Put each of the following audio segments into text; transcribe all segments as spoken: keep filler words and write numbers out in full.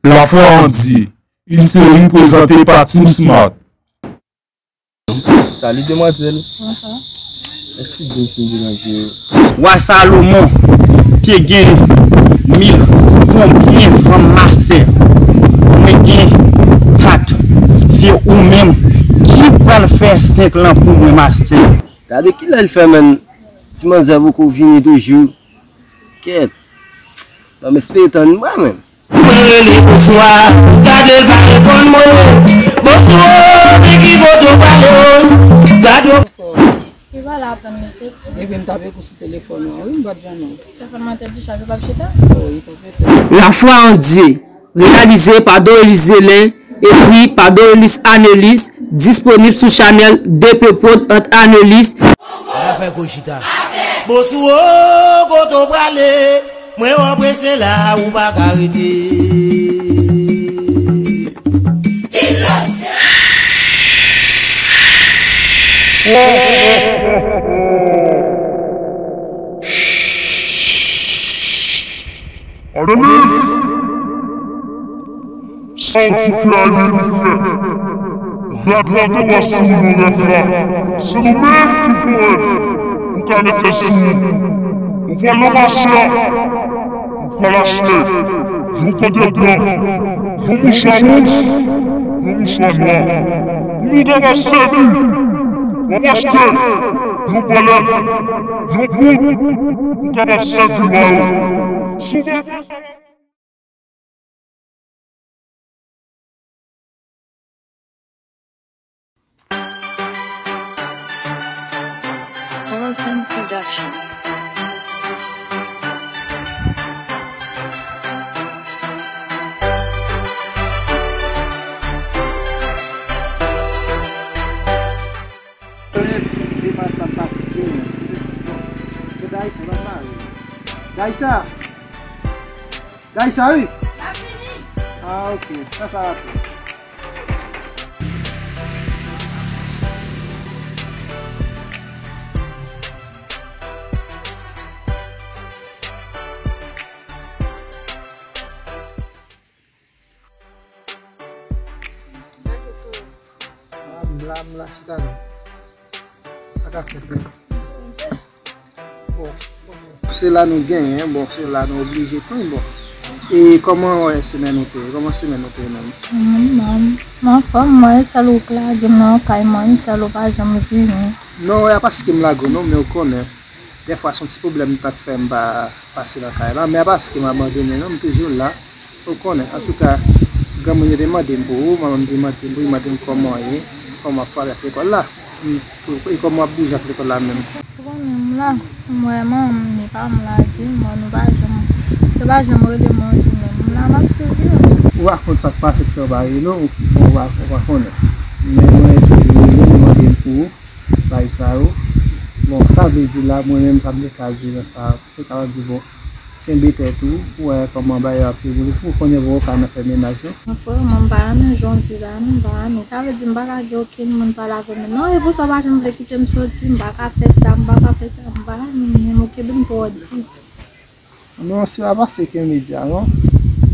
La foi en Dieu, une série présentée par Team Smart. Salut demoiselle. Bonsoir. Excusez-moi si je dérange. Wa Salomon te gen mil konbyen fanm mastè? Mwen gen kat. Se ou menm ki pral fè senk lan pou mwen mastè. Gade kilè l fè menm. Ti manzè poko vini toujou. Kèt. Ban m espere tann mwen menm. Mwen rele boswa, gade l pa reponn mwen. Boswa, men ki kote w prale? Gade w. Li pa la aprann li soti. Epi m t ap ekou sou telefòn ou, wi, m pa t jwenn ou. Telefòn mwen te dichaje, ou p ap chita? Oh, li konplete. La foi en Dieu, réalisé par Dorelis Zelin, écrit par Dorelis Anelis, disponible sous channel D P Prod ant Anelis. N a fè gwo chita. Boswo, kote w prale? Mwen wè w prese la, ou pa ka rete. Anelis! Sa w di fè a, li fè. Rad la te wè sou nou nan rèv la. Se nou menm ki voye l. Ou ka mete sou ou. Ou pral nan mache a. Ou pral achte yon kòdèt blan, yon mouchwa wouj, yon mouchwa nwa. Pou nou kapab sèvi, w ap achte yon bèlèt, yon poud, ou kapab sèvi lwa yo. Si w pa fè sa, Sullivan Production. Daisha, pa pale. Daisha! Daisha, wi. Ah, ok. Sa, sa rapid. Ah, m la, m la chita non. Sa k ap fèt menm? Bon, se la nou genyen, bon, se la nou oblije pran, bon. E kòman w wè semèn ou te ye? Kòman semèn ou te ye menm? Mwen, mwen, m anfòm, mwen, sèl ou k lage m nan kay mwen, sèl ou pa janm vini. Non, e pa paske m lage w non, men ou konnen. Dèfwa, se yon ti pwoblèm ki t ap fè m pa pase nan kay la, men a pa paske m abandone non, m toujou la. Ou konnen, antouka, granmoun yo te mande m pou ou, manman m te mande m pou ou, mande m kòman w ye, kòman w ap fè avèk lekòl la, m, e kòman w ap bouje ak lekòl la menm. Ou konnen m la, m wè manman m, li pa m lage, mwen nou pa janm, yo pa janm rele mwen yon jou menm. M la, m ap swiv yo. Ou pa konn sa k pase k fè w pa rele w, ou pa, ou pa konnen. Men mwen, epi, mwen mande m pou ou. Bagay sa yo. Bon, sa vle di la, mwen menm, sa m te ka di nan sa, m te kapab di, bon, kenbe tèt ou, pou wè kòman bagay yo ap evolye, pou konnen bon, ou ka nan fè menaj, non. Mwen, frè, mwen, m pa renmen jan w di la, non, m pa renmen. Sa vle di, m pa ka gen okenn moun pale avè m, non, e pou sa w pa janm vle kite m soti, m pa ka fè sa, m pa ka fè sa, m pa renmen, men m oke, m twò di. Non, se pa pase kenbe di a, non.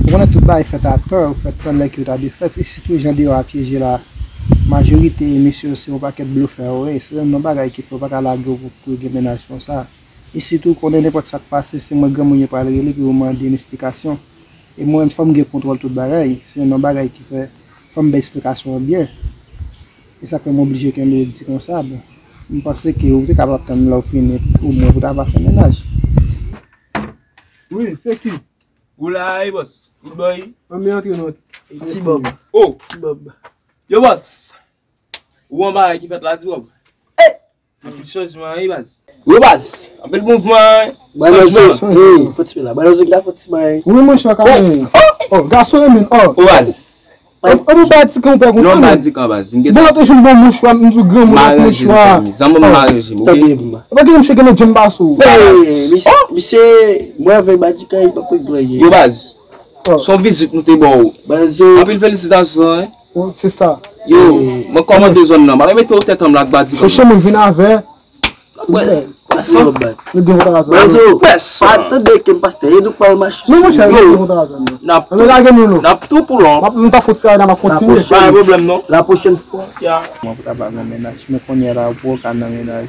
Ou konnen tout bagay fèt a tan, ou fèt tan lè ke yo ta dwe fèt, e sitou jan deyò a pyeje la, majorite mesye yo se yon pakèt blofè yo ye, se youn nan bagay ki fè yo pa ka lage w pou, pou yo gen mennaj konsa. E sitou, ou konnen nenpòt sa k pase, se mwen granmoun yo pral rele pou yo mande m esplikasyon. E mwen menm, fò m gen kontwòl tout bagay, se youn nan bagay ki fè fò m bay esplikasyon an byen. E sa k fè m oblije kenbe di konsa, bon. M panse ke ou te kapab tann lè w fini, omwen pou ta pa fè mennaj. Wi, se ki? Ou la, wi, bòs. Good boy. Ann men antre non. Ti Bob. Oh. Ti Bob. Yo, bòs. Ou wè yon bagay ki fèt la, Ti Bob? Hey! Anpil chanjman, wi, baz. Wi, baz. Anpil mouvman, wi. Baz, chanjman. Hey, fò ti pe la. Baz, la, fò ti bay. Wi, monchè, ka. Oh, oh, oh, gason renmen, oh. Oh, baz. Ou, ou pa di kan ou pè konsa, non, m pa di kan, baz. Bon, te jwenn bon mouchwa, m di granmoun ak mouchwa. Zanmi m, m aranje m, ok? Tande m. Ou pa gen mouchwa gen nan djanm pa sou. Hey, misye, mwen avèk Badikan, li pa kwè granyen. Yo, baz. Oh. Se yon vizit nou te ba w. Baz, yo. Anpil felisitasyon, hein. Oh, se sa. Yo, mwen kòmande zòn nan. M ap mete w tèt ansanm ak Badikan. Chèche moun vin avè. Mwen, Pèsonn. Nou gen kontra la zòn. Pèsonn. Pa tande ke m pastè, e nou k pral mache. Non, monchè, nou gen kontra la zòn. N ap tou, lage nou, nou. N ap tou pou lòm. M ap, m ta fout fè a, n ap kontinye. Pa gen pwoblèm, non. La pwochèn fwa. Ya. Mwen pou ta ba nan mennaj, men kounye a la, ou poko ka nan mennaj.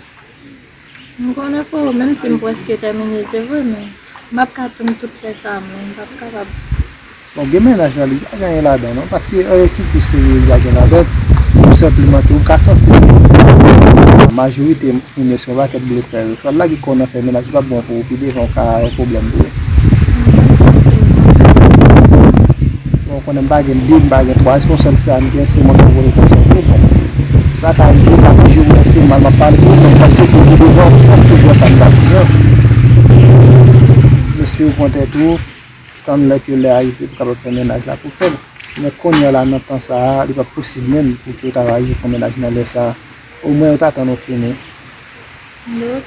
M konnen frè, menm si m prèske tèmine, se vre, men m ap ka tann tout lè sa, men m p ap kapab. Bon, gen mennaj la, li pa gen anyen ladan, non, paske anyen ki pi serye li pa gen ladan, tou senpleman ke ou ka santi majorite moun yo se yon pakèt blofè yo. Swa lage kò w nan fè mennaj, li p ap bon pou ou, pi devan ou ka yon pwoblèm pou ou. Bon, ou konnen m pa gen de, m pa gen twa, se yon sèl sa m gen, se mwen ki voye konsèy pou bon. Sa ka rive, pa toujou mwen se mal m ap pale pou ou, men panse pou ki devan, ou p ap toujou wè sa m t ap di an. M espere w pran tèt ou, tann lè ke lè a rive pou w kapab fè mennaj la pou w fè l. Men kounye a la, nan tan sa a, li p ap posib menm pou ke w ta rive fè yon mennaj nan lè sa a. Omwen, ou ta tann ou fini. Mwen wè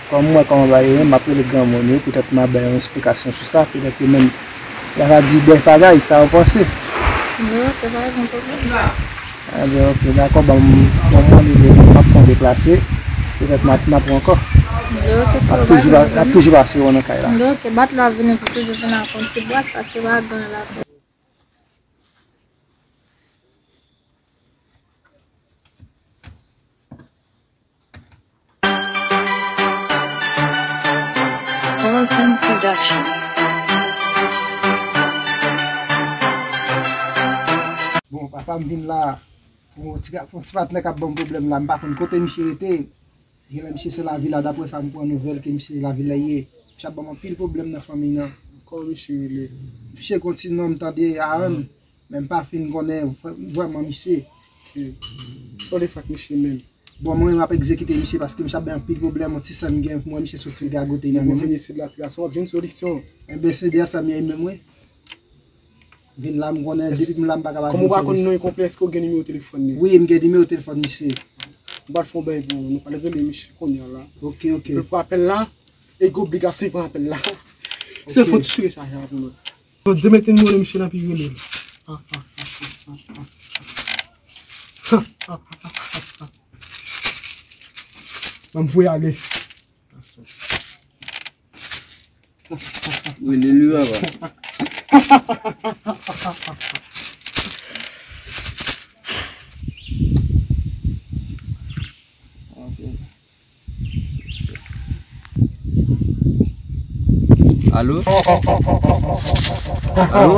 kòman bagay yo ye, m ap rele granmoun yo, petèt m a bay yon esplikasyon sou sa, petèt yo menm y a va di dèf bagay, sa yo panse. Mwen wè kòman bagay yo ye. Ebyen, oke, dakò, ban m, ban m mande de, m ap fè yon deplase, petèt m ap, m ap wè ankò. M ap toujou, m ap toujou pase wè w nan kay la. Mwen wè kòman bat la vini pou toujou vin ak yon ti bwès, paske pa gen la. Sullivan Production. Bon, papa, m vin la. Bon, ti, yon ti patnè k ap ban m pwoblèm la, m pa konn kote misye rete. Genlè misye se lavil la, daprè sa m pran nouvèl ke misye lavil la ye. Misye ap ban m anpil pwoblèm nan fanmi nan. Kòman misye rele? Misye gon ti non m tande Aaron, men m pa fin konnen vrè-, vrèman misye. Ki, ki fòk misye menm? Bon, mwen, m ap egzekite misye paske misye ap bay anpil pwoblèm, yon ti san m gen, mwen, misye soti gagote nan men mwen. Vin isit la, ti gason, w ap jwenn solisyon. Enben, se de sa m ye menm, wi. Vin la, m konnen, depi m la, m pa ka pa jwenn solisyon. Kòman w pa konn non e konplè, èske w gen nimewo telefòn li? Wi, m gen nimewo telefòn misye. M pral fè yon bagay pou ou, nou pral rele misye kounye a la. Oke, oke. Epi pou apèl la, e gen obligasyon pou apèl la. Se fò ti chire sa, sa pou mwen. Bon, de mete nimewo misye nan pi rele. Ban m voye ale. Rele li, papa. Alo? Alo? Alo?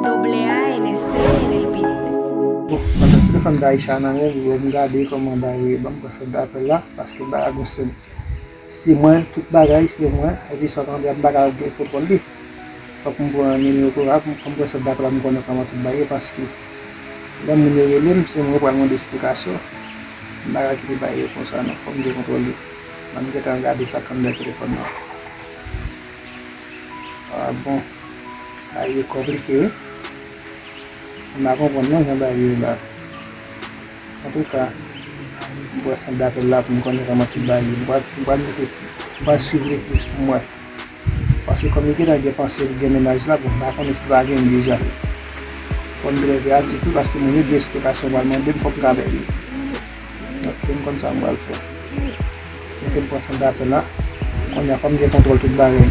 Doble A, N S C, N L P. Bon, pandan telefòn Daisha nan men m, m gade kòman Daisha ban m pran sèt dapèl la, paske m pa ka gon sèt. Se mwen, tout bagay, se mwen. Epi sa w tande a, m pa ka gen kontwòl li. Fòk m pran nimewo koral, fòk m pran sèt dapèl la, m konnen kòman tout bagay ye, paske lè moun yo rele m, se mwen yo pral mande esplikasyon. M pa ka kite bagay yo konsa, non. Fòk m gen kontwòl li. Ban m gentan gade sa k anndan telefòn nan. Ah, bon. Bagay yo konplike, wi. M pa konprann, non, jan bagay yo ye la. Antouka, m pran sèt dapèl la pou m konnen kòman tout bagay ye. M pral, m pral mete, m pral swiv li plis pou m wè. Paske kòm li gentan gen panse pou gen mennaj la, bon, m pa konnen si l pa gen l deja. Fò m trè kreyatif wi, paske moun yo gen esplikasyon yo pral mande m, fò m ka bay li. Ok, m konn sa m pral fè. Mete m pran sèt dapèl la. Kounye a, fò m gen kontwòl tout bagay.